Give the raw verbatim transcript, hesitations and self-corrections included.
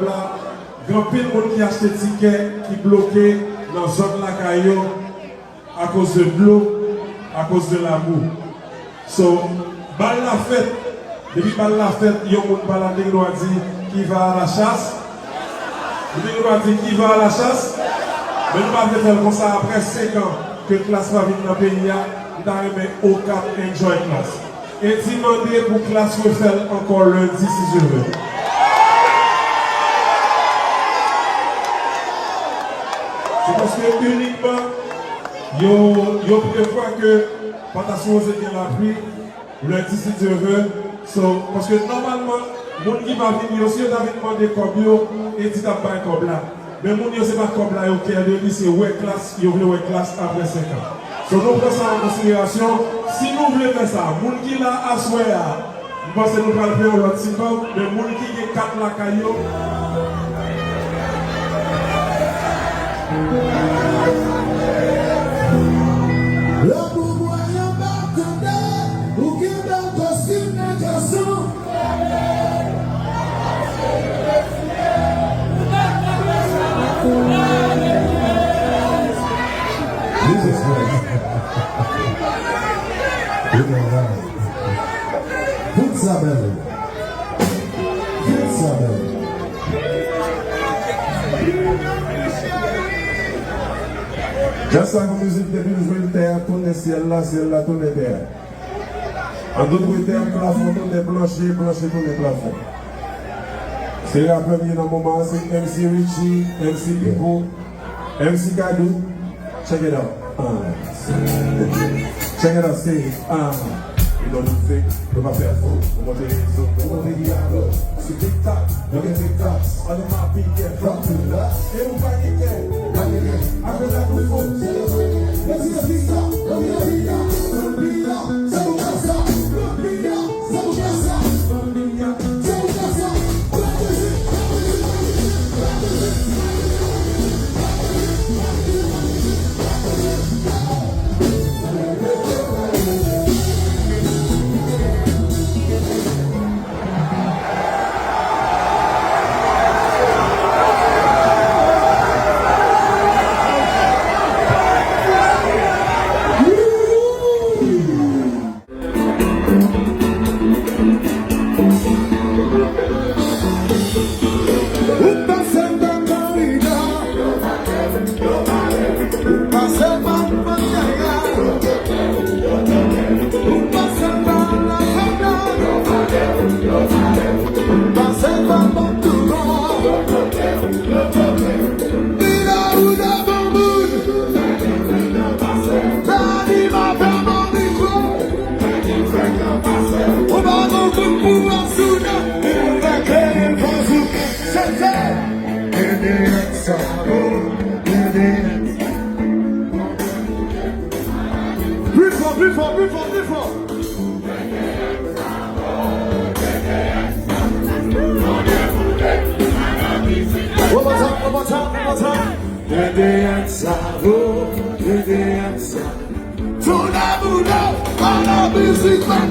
la, gen anpil moun ki achte tikè ki bloke nan zòn lakay yo akoz de dlo, akoz de labou. So, bal la fèt. Depi bal la fèt, yon moun pa la, li gen dwa di: "Qui va à la chasse?" Li gen dwa di: "Qui va à la chasse?" Men nou pa vle fè l konsa. Apre senk an ke Klass pa vin nan peyi a, m ta renmen Okap enjoy Klass. Eddy mande pou Klass refè l ankò lendi, si Dye vle. Se paske inikman yo, yo prevwa ke pa ta sipoze gen lapli lendi, si Dye vle. So, paske nòmalman, moun ki pa vin yo, si yo ta vin mande kòb yo, Eddy t ap bay kòb la. Men moun yo, se pa kòb la yo kè de li, se wè Klass, yo vle wè Klass apre senk an. So, nou pran sa an konsiderasyon. Si nou vle fè sa, moun ki la aswè a, m panse nou pral fè yon lòt sipò, men moun ki gen kat lakay yo, Lè pou mwen anba tande, ou kenbe kostim nan gason. Jesus Christ. Fout sa bèl. Fout sa bèl. Just like music, depi l jwe l, tè a tounen syèl la, syèl la tounen tè a. An tout wete, plafon tounen planche, planche tounen plafon. Se rapè m ye nan moman an, se M C Richie, M C Pipo, M C Kadou. Check it out. Ah. Check it out, say, ah. You know the thing, nou pa fè fo, nou monte rezo, nou monte dyalo. Sou TikTok, nou gen TikTok. Ann pa pike, drop to the. E ou pa pike, pa pike. Apre la nou fo. Let's go, TikTok, let's go, TikTok. Pli fò, pli fò, pli fò, pli fò. One more time, one more time, one more time. Dede ak Savo, Dede ak Savo. Tout le monde, à la musique, man.